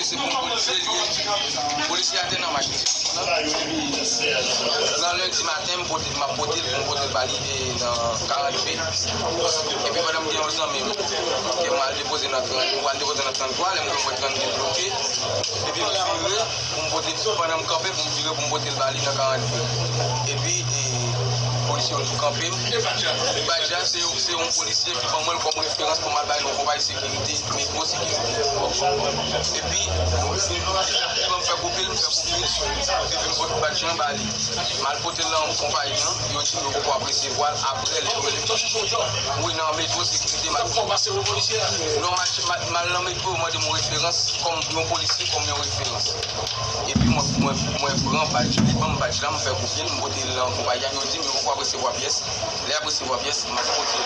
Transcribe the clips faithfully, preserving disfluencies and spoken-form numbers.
Se pou polisye li ye. Polisye a te nan mach li. Nan lendi maten, m pote, m ap pote l pou m pote l ba li, e, nan karant B. Epi pandan m gen yon zanmi m ke m al depoze nan trant, m pral depoze nan trant twa, lè m rive m wè trant de bloke. Epi m vire pou m pote, pandan m kanpe pou m vire pou m pote l ba li nan karant B. Epi, e, polisye yo tou kanpe m. Badja, se, se yon polisye ki ban mwen l kòm referans pou m al bay nan yon konpayi sekirite, Metro Sekirite. Epi, m fè kopil, m fè kopil, epi m pote badj lan ba li. M al pote l nan konpayi an, yo di m yo poko ap resevwa l apre lè yo rele m. Wi, nan Metro Sekirite, m al. Non, m al, m al, m al nan Metro, yo mande m yon referans kòm yon polisye, kòm yon referans. Epi mwen, mwen, mwen pran badj, li ban m badj la, m fè kopil, m pote l nan konpayi an, yo di m yo poko ap resevwa pyès. Lè y ap resevwa pyès, m ap pote l.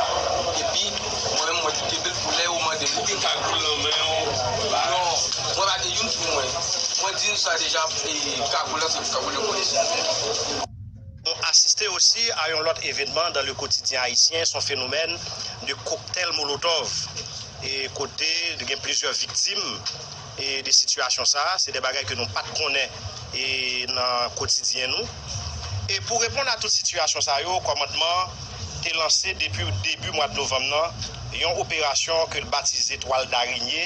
Epi, mwen menm, mwen te kenbe l pou lè yo mande m. Ou gen kagoul nan men w? Non, mwen pa gen youn sou mwen. Mwen di nou sa deja, e, kagoul lan, se kagoul yo konnen sou mwen. On assisté aussi à un autre événement dans le quotidien haïtien, son phénomène de cocktail Molotov. E kote gen plizyè viktim e de sitiyasyon sa a, se de bagay ke nou pa t konnen e nan kotidyen nou. E pou reponn a tout sitiyasyon sa yo, kòmandman te lanse depi debi mwa de novanm nan yon operasyon ke l batize Twal Darenye,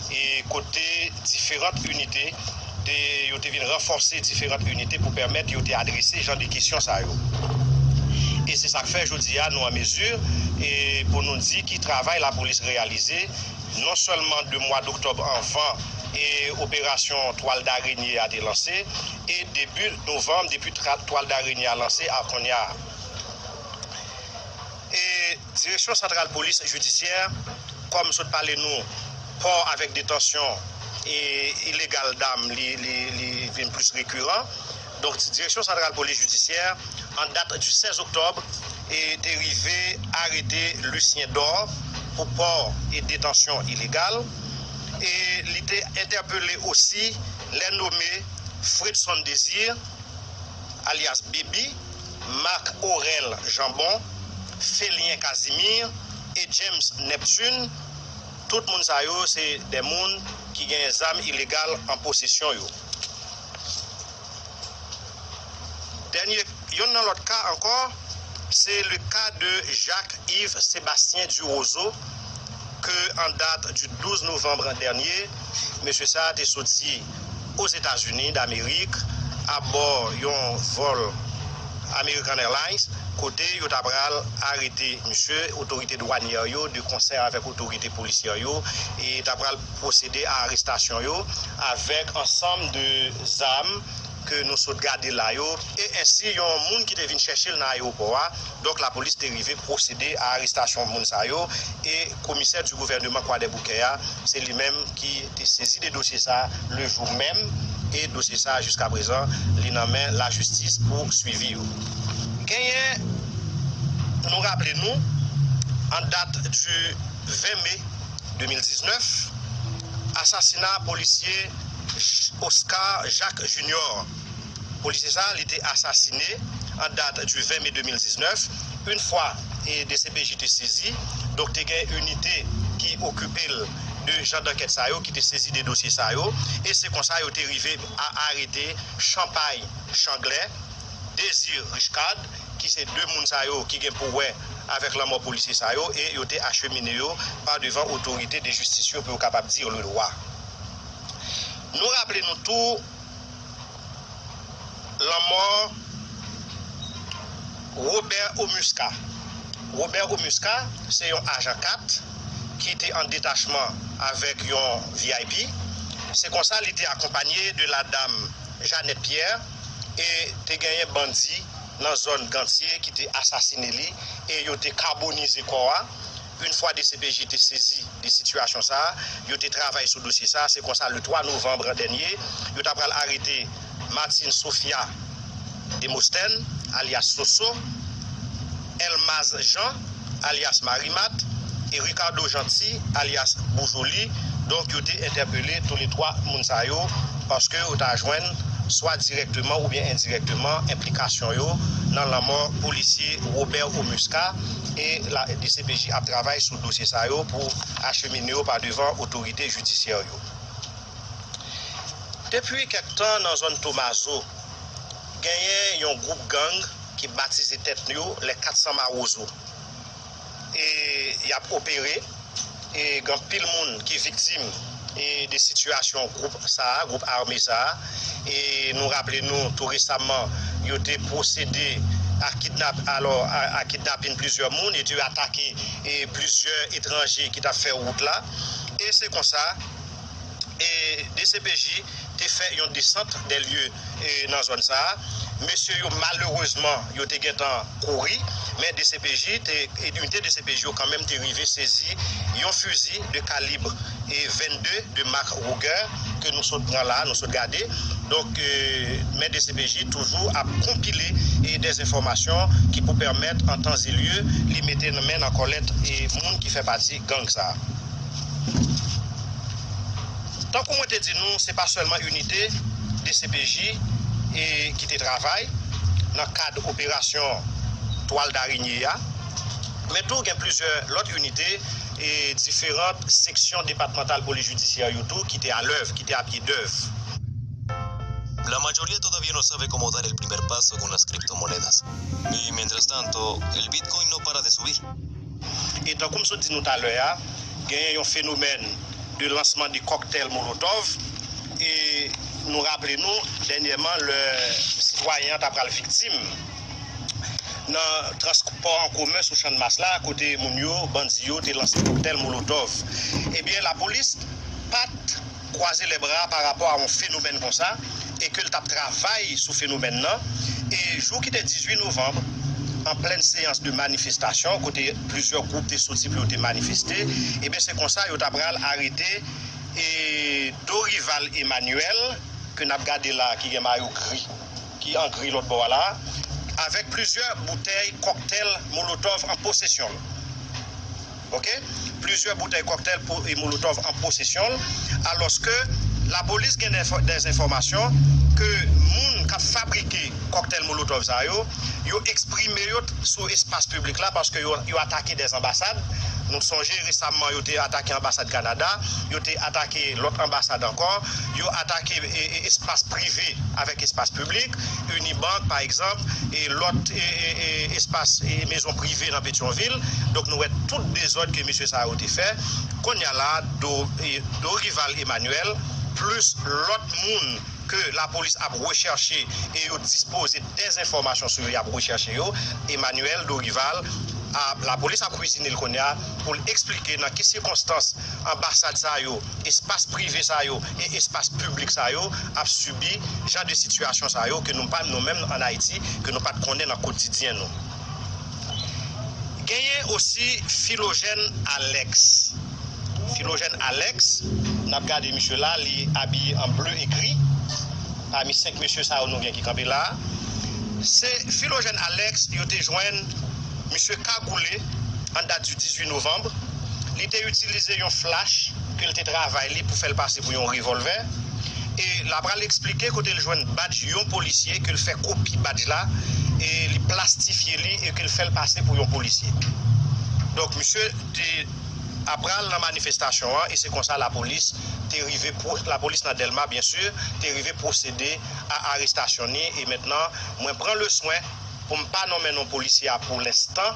e kote diferant inite te, yo te vin ranfòse diferant inite pou pèmèt yo te adrese jan de kesyon sa yo. E se sa k fè jodi a nou an mezi e pou nou di ki travay lapolis reyalize, non sèlman de mwa doktòb anvan e operasyon Twal Darenye a te lanse, e debi novanm, depi tra-, Twal Darenye a lanse a kounye a. E Direksyon Santral Polis Jidisyè, kòm m sot pale nou, pò avèk detansyon e ilegal dam, li, li, li vin plis rekiran. Donk, Direksyon Santral Polis Jidisyè, an dat di sèz oktòb, e te rive arete Lucien Dor pou pò e detansyon ilegal. E li te entèpele osi lè nome Fredson Désir, alyas Baby, Marc Aurel Jambon, Felien Casimir e James Neptune. Tout moun sa yo se de moun ki gen zam ilegal an posesyon yo. Dènye, yonn nan lòt ka ankò, se le ka de Jacques Yves Sébastien Durozeau, ke an dat di douz novanm dènye, mesye sa a te soti Ozetazini Damerik abò yon vòl American Airlines, kote yo ta pral arete misye, otorite dwanyè yo, de konsè avèk otorite polisyè yo, e ta pral pwosede a arestasyon yo avèk ansanm de zam ke nou sot gade la yo, e ensi yon moun ki te vin chèche l nan ayewopò a. Donk, lapolis te rive pwosede a arestasyon moun sa yo, e komisè di gouvèneman Kwadèboukè a, se li menm ki te sezi de dosye sa a le jou menm, e dosye sa a, jiskaprezan, li nan men lajistis pou swivi yo. Genyen, nou raple nou, an dat di ven me de mil diznèf, asasina polisye Oscar Jacques Junior. Polisye sa a, li te asasine an dat di ven me de mil diznèf. Yon fwa e D C P J te sezi, donk te gen inite ki okipe l de jan dankèt sa yo, ki te sezi de dosye sa yo, e se konsa yo te rive a arete Champagne Changlè, Désir Richcard, ki se de moun sa yo ki gen pou wè avèk lanmò polisye sa yo, e yo te achemine yo pa devan otorite de jistis yo pou yo kapab dire le droit. Nou raple nou tou lanmò Robert Omusca. Robert Omusca, se yon ajan kat ki te an detachman avèk yon V I P. Se konsa li te akonpanye de la dam Jeannette Pierre, e te genyen bandi nan zòn Gantye ki te asasine li, e yo te kabonize kò a. Yon fwa D C P J te sezi de sitiyasyon sa a, yo te travay sou dosye sa a. Se konsa, le twa novanm dènye, yo ta pral arete Martine Sophia Demosthène, alyas Soso, Elmaz Jean, alyas Marimat, e Ricardo Jeanty, alyas Boujoli. Donk, yo te entèpele toulètwa moun sa yo, paske yo ta jwenn swa dirèkteman oubyen endirèkteman enplikasyon yo nan lanmò polisye Robert Omusca, e la D C P J ap travay sou dosye sa yo pou achemine yo pa devan otorite jidisyè yo. Depi kèk tan nan zòn Tomazo, genyen yon gwoup gang ki batize tèt yo Les Quatre Cents Mawozo. E y ap opere, e gen anpil moun ki viktim e de sitiyasyon gwoup sa a, gwoup ame sa a. E nou raple nou tou resaman, yo te pwosede a kidnap, alò, a, a kidnapin plizyè moun, e te atake e plizyè etranje ki t ap fè wout la. E se konsa, e D C P J te fè yon desant dè lye e nan zòn sa a. Mesye yo, malerezman, yo te gentan kouri, men D C P J te, e inite D C P J yo kanmenm te rive sezi yon fizi de kalib e vennde de mak Ruger ke nou sot pran la, nou sot gade. Donk, e, men D C P J toujou ap konpile e dèzenfòmasyon ki pou pèmèt, an tan e lye, li mete men nan kòlèt e moun ki fè pati gang sa a. Tankou mwen te di nou, se pa sèlman inite D C P J e ki te travay nan kad operasyon Twal Darenye a, men tou gen plizyè lòt inite e diferan seksyon depatmantal polis jidisyè yo tou ki te alèv, ki te a pye dèv. La mayoría todavía no sabe cómo dar el primer paso con las criptomonedas. Y mientras tanto, el Bitcoin no para de subir. E tankou m sot di nou talè a, genyen yon fenomèn de lansman de kòktèl molotov. E nou raple nou, dènyèman, lè sitwayen an ta pral viktim nan transpò an komen sou Channmas la, kote moun yo, bandi yo, te lanse kòktèl molotov. Ebyen, lapolis pa t kwaze lè bra pa rapò a yon fenomèn konsa, e ke l t ap travay sou fenomèn nan. E jou ki te dizuit novanm, an plèn seyans de manifestasyon, kote plizyè gwoup te soti pou yo te manifeste, ebyen, se konsa yo ta pral arete e Dorival Emmanuel, ke n ap gade la, ki gen mayo gri, ki an gri lòt bò a la, avèk plizyè boutèy kòktèl molotov an posesyon l. Ok? Plizyè boutèy kòktèl e molotov an posesyon l, alòske lapolis gen dèzenfòmasyon ke moun k ap fabrike kòktèl molotov sa yo, yo eksprime yo sou espas piblik la paske yo, yo atake dèz anbasad. Nou sonje resaman yo te atake anbasad Kanada, yo te atake lòt anbasad ankò, yo atake e, e, espas prive avèk espas piblik, Unibank pa egzanp, e lòt e, e, e, espas e mezon prive nan Petyonvil. Donk nou wè tout dezòd ke mesye sa yo te fè. Kounye a la, Do, e, Dorival Emmanuel, plis lòt moun ke lapolis ap rechèche e yo dispoze dèzenfòmasyon sou yo, y ap rechèche yo, Emmanuel Dorival, a, lapolis ap kwizine l kounye a pou l eksplike nan ki sikonstans anbasad sa yo, espas prive sa yo e espas piblik sa yo ap sibi jan de sitiyasyon sa yo ke nou pa, nou menm ann Ayiti, ke nou pa t konnen nan kotidyen nou. Genyen osi Philogène Alex. Philogène Alex, n ap gade misye la, li abiye an ble e gri. Pami senk mesye sa yo nou gen ki kanpe la a, se Philogène Alex yo te jwenn misye kagoule an dat di dizuit novanm. Li te itilize yon flach ke l te travay li pou fè l pase pou yon revòlvè. E l ap pral eksplike kote l jwenn badj yon polisye, ke l fè kopi badj la, e li plastifye li e ke l fè l pase pou yon polisye. Donk, misye te ap pral nan manifestasyon an, e se konsa lapolis te rive, lapolis nan Dèlma, byen si, te rive pwosede a arestasyon ni. E mentnan, mwen pran le swen pou m pa nonmen non polisye a pou lenstan,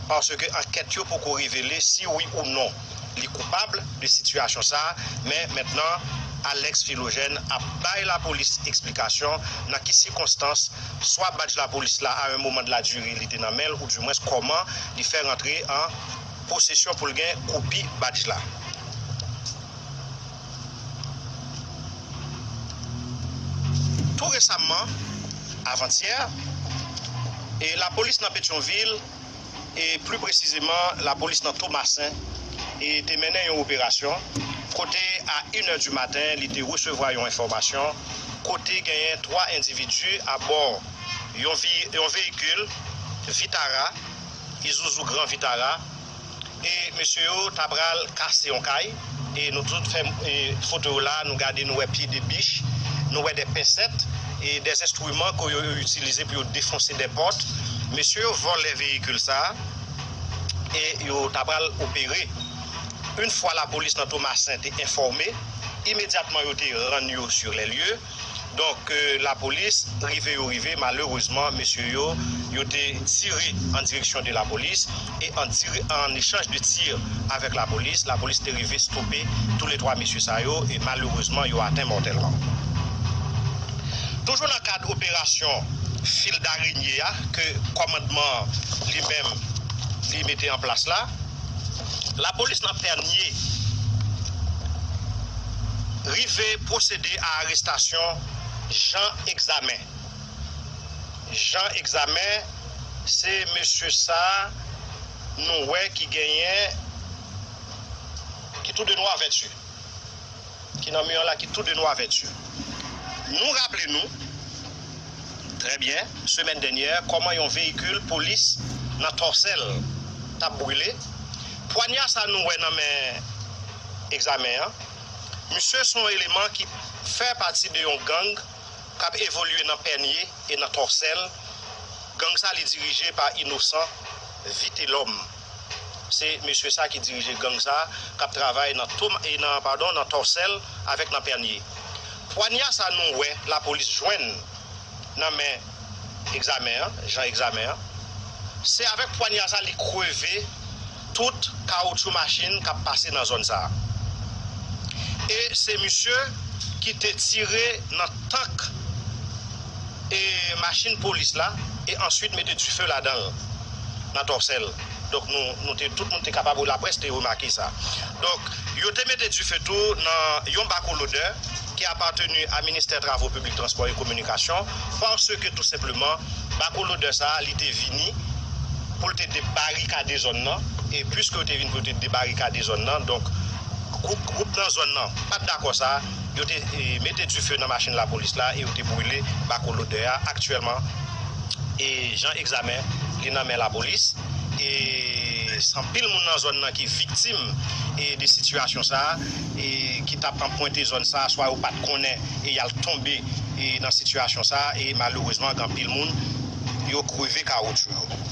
paske ankèt yo poko revele si wi ou non li koupab de sitiyasyon sa a. Men mentnan, Alex Philogène ap bay lapolis eksplikasyon nan ki sikonstans swa badj lapolis la, a yon moman de la dire, li te nan men l, oudimwens kòman li fè rantre an posesyon pou l gen kopi badj la. Tou resaman, avantyè, e lapolis nan Petyonvil, e pli presizeman lapolis nan Tomasen, e te mennen yon operasyon kote a inè di maten li te resevwa yon enfòmasyon kote genyen twa endividi abò yon, yon veyikil Vitara, Isuzu Grand Vitara, e mesye yo ta pral kase yon kay. E nou tout fè e, foto yo la, nou gade, nou wè pye de bich, nou wè de pensèt e de enstriman ke yo, yo itilize pou yo defonse de pòt. Mesye yo vòlè veyikil sa a e yo ta pral opere. Yon fwa lapolis nan Tomasen te enfòme Imedyatman, yo te rann yo sur les lieux. Donk, euh, lapolis, rive yo rive, malerezman, mesye yo, yo te tire an direksyon de lapolis, e an dire, an echanj de tir avèk lapolis, lapolis te rive stope tou le twa mesye sa yo, e malerezman, yo aten mòtèlman. Toujou nan kad operasyon fil darenye a ke kòmandman li menm li mete an plas la, lapolis nan Pènye rive pwosede a arestasyon Jean Examen. Jean Examen, se mesye sa nou wè ki genyen, ki tou de nwa vèti, ki nan mi an la, ki tou de nwa vèti. Nou raple nou trè byen, semèn dènyè, kòman yon veyikil polis nan Tòsèl t ap brile. Pwanya sa nou wè nan men Egzamen an, misye se yon eleman ki fè pati de yon gang k ap evolye nan Pènye e nan Tòsèl. Gang sa li dirije pa Inosan Vitelòm. Se mesye sa ki dirije gang sa k ap travay nan Tom, e nan, padon, nan Tòsèl avèk nan Pènye. Pwanya sa nou wè lapolis jwenn nan men Egzamen an, Jean Examen an, se avèk pwanya sa li kreve tout kawotchou machin k ap pase nan zòn sa a. E se misye ki te tire nan tank e machin polis la e answit mete dife ladan l nan Tòsèl. Donk nou, nou te, tout moun te kapab, laprès te remake sa. Donk yo te mete dife tou nan yon bakolodè ki apateni a Ministè Travo Piblik, Transpò e Kominikasyon, paske tou senpleman bakolodè sa a li te vini pou l te debarikade zòn nan, e piske yo te vin pou yo te debarikade zòn nan, donk gwoup, gwoup nan zòn nan pa t dakò sa, yo te, e, mete dife nan machin lapolis la e yo te brile bakolodè a. Aktyèlman, e, Jean Examen, li nan men lapolis, e se anpil moun nan zòn nan ki viktim, e, de sitiyasyon sa a, e ki t ap anpwente zòn sa a, swa yo pa t konnen e y al tonbe, e, nan sitiyasyon sa a, e malerezman gen anpil moun yo kreve kawotchou yo.